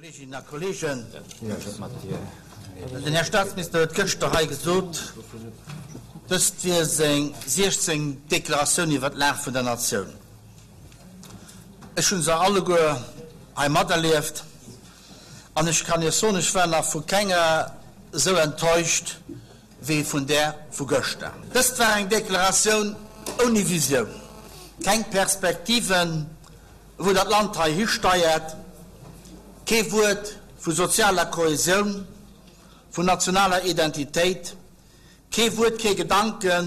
Kolleeginnen a Kolleegen, den Här Statsminister huet gëschter hei gesot, dëst wier seng 16. Deklaratioun iwwert d'Lag vun der Natioun. Ech hu se alleguer hei materlieft an ech kann Iech soen, ech war nach vu kenger esou enttäuscht wéi vun där vu gëschter. Dëst war eng Deklaratioun ouni Visioun, keng Perspektiven, wou dat Land hei histeiert, kee Wuert vu sozialer Kohäsioun, vun nationaler Identitéit, kee Wuert, kee Gedanke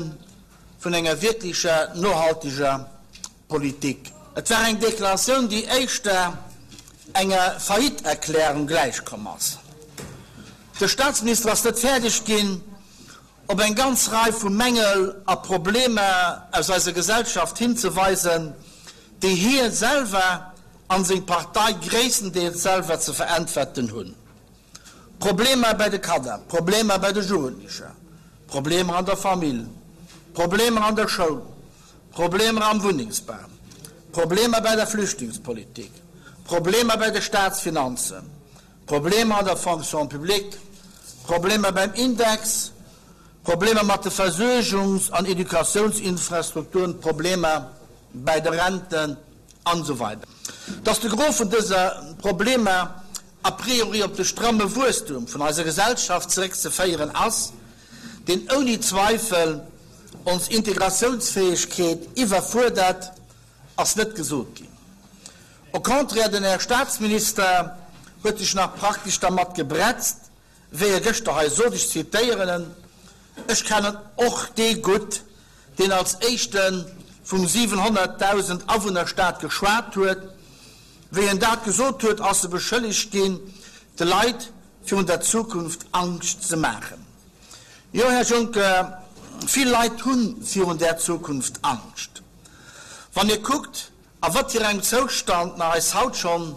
vun enger wierklecher nohalteger Politik. Et war eng Deklaratioun, déi éischter enger Faillite-Erklärung gläichkomm ass. De Staatsminister ass net fäerdeg ginn, op eng ganz Rei vu Mängel a Problemer aus eiser Gesellschaft hinzeweisen, déi hie selwer an seng Partei gréisstendeels selwer ze veräntwerten hunn. Problemer bei de Kanner, Problemer bei de Jugendlecher, Problemer an der Famill, Problemer an der Schoul, Problemer am Wunnengsbau, Problemer bei der Flüchtlingspolitik, Problemer bei de Staatsfinanzen, Problemer an der Fonction publique, Problemer beim Index, Problemer mat de Versuergungs an Educatiounsinfrastrukturen, Problemer bäi de Renten an esou weider. Dass de Gros vun dëser Problemer a priori op de stramme Wuesstum vun eiser Gesellschaft zeréckzeféieren ass, deen ouni Zweifel ons Integratiounsfäegkeet iwwerfuerdert, ass net gesot ginn. Au contraire, den Här Statsminister huet sech nach praktesch dermat gebretzt, wéi e gëschter hei sot, ech zitéieren en, Ech kennen och dee gutt, deen als éischte vum 700.000 Awunnerstaat geschwat huet. Wéi en dat gesot huet, ass e beschëllegt ginn, de Leit virun der Zukunft Angscht ze maachen. Jo, Här Juncker, vill Leit hu virun där Zukunft Angscht. Wann Dir kuckt, a wat fir engem Zoustand mer eis haut schonn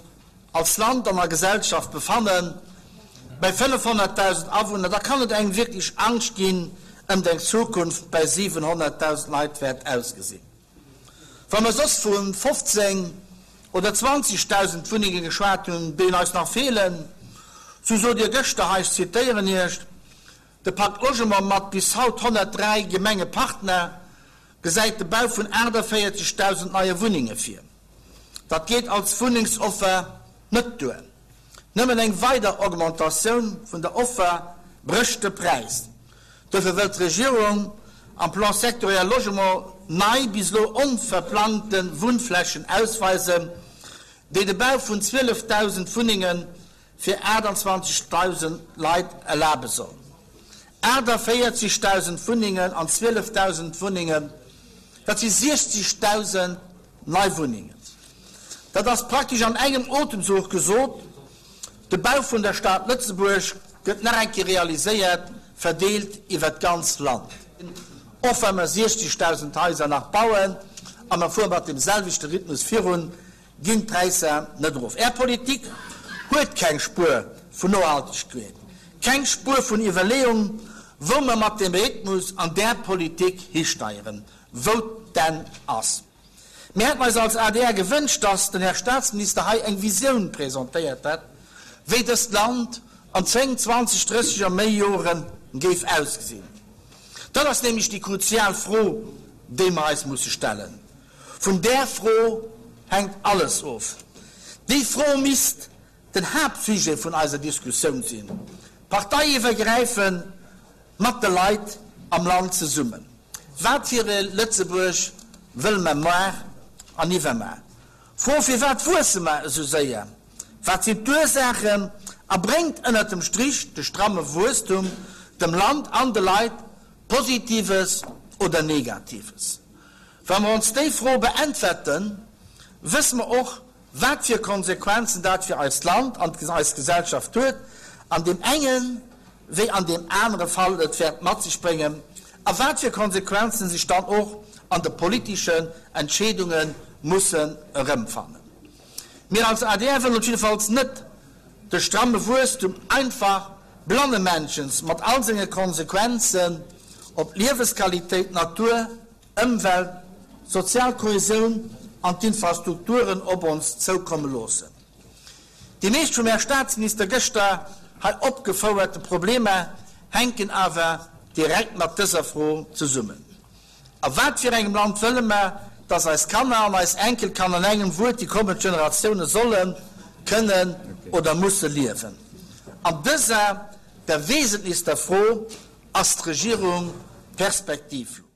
als Land an a Gesellschaft befannen, bei 500.000 Awunner, da kann et engem wierklech Angscht ginn ëmt eng Zukunft bei 700.000 Leit wäert ausgesinn. Wa mer soss vu 15 oder 20.000 Wunnenge geschwat hunn, déi eis nach feelen, sou sot Dir gëschter hei, ech zitéieren Iech, De Pakt Logement mat bis haut 103 Gemengepartner gesäit de Bau vun 48.000 neie Wunnenge vir. Dat geet als Wunnengsoffer net duer. Nëmmen eng weider Augmentatioun vun der Offer brécht de Präis. Dofir wëllt d'Regierung am Plan sectoriel Logement nei, bis elo onverplangte Wunnflächen ausweisen, déi de Bau vun 12.000 Wunnenge fir 28.000 Leit erlabe soll. 48.000 Wunnengen an 12.000 Wunnengen, dat si 60.000 nei Wunnengen. Dat ass praktesch an engem Otemzuch gesot. De Bau vun der Stad Lëtzebuerg gëtt nach eng Kéier realiséiert, verdeelt iwwert d'ganz Land. Och wa mer 60.000 Haiser nach bauen a mer fuere mat deem selwechte Rhythmus virun, Ginn d'Präisser net erof? Är Politik huet keng Spuer vun Nohaltegkeet, keng Spuer vun Iwwerleeung, wou mer mat deem Rhythmus an där Politik histeieren, wou d'Enn ass. Mir hätten eis als adr gewënscht, datt den Här Statsminister hei eng Visioun presentéiert hätt, wéi dëst Land an 10, 20, 30 a méi Jore géif ausgesinn. Dat ass nämlech déi kruzial Fro, déi mer eis musse stellen. Vun där Fro hänkt alles of. Déi Fro misst den Haaptsujet vun eiser Diskussioun sinn, parteiiwwergräifend, mat de Leit am Land zesummen. Wat fir e Lëtzebuerg wëlle mer mar an iwwermar? Fro, Firwat wuesse mer esou séier? Wat sinn d'Ursaachen? A bréngt ënnert dem Strich de stramme Wuesstum dem Land an de Leit Positives oder Negatives? Wa mer ons déi Fro beäntwerten, wësse mer och, wat fir Konsequenzen dat fir eist Land an eis Gesellschaft huet, an deem enge wéi an deem anere Fall et wäert mat sech bréngen a wat fir Konsequenzen sech dann och an de politeschen Entscheedunge mussen erëmfannen. Mir als adr wëllen op jiddefalls net de stramme Wuesstum einfach blannemännchens mat all senge Konsequenzen op d'Liewesqualitéit, d'Natur, Ëmwelt, sozial Kohäsioun an d'Infrastrukturen op ons zoukomme loossen. Déi meescht vum Här Staatsminister gëschter hei opgefouerte Problemer hänken awer direkt mat dëser Fro zesummen. A wat fir engem Land wëlle mer, dass eis Kanner an eis Enkelkanner, an engem Wuert déi kommend Generatioune sollen, kënnen oder musse liewen? An dëser, der wesentlechster Fro, ass d'Regierung perspektivlos.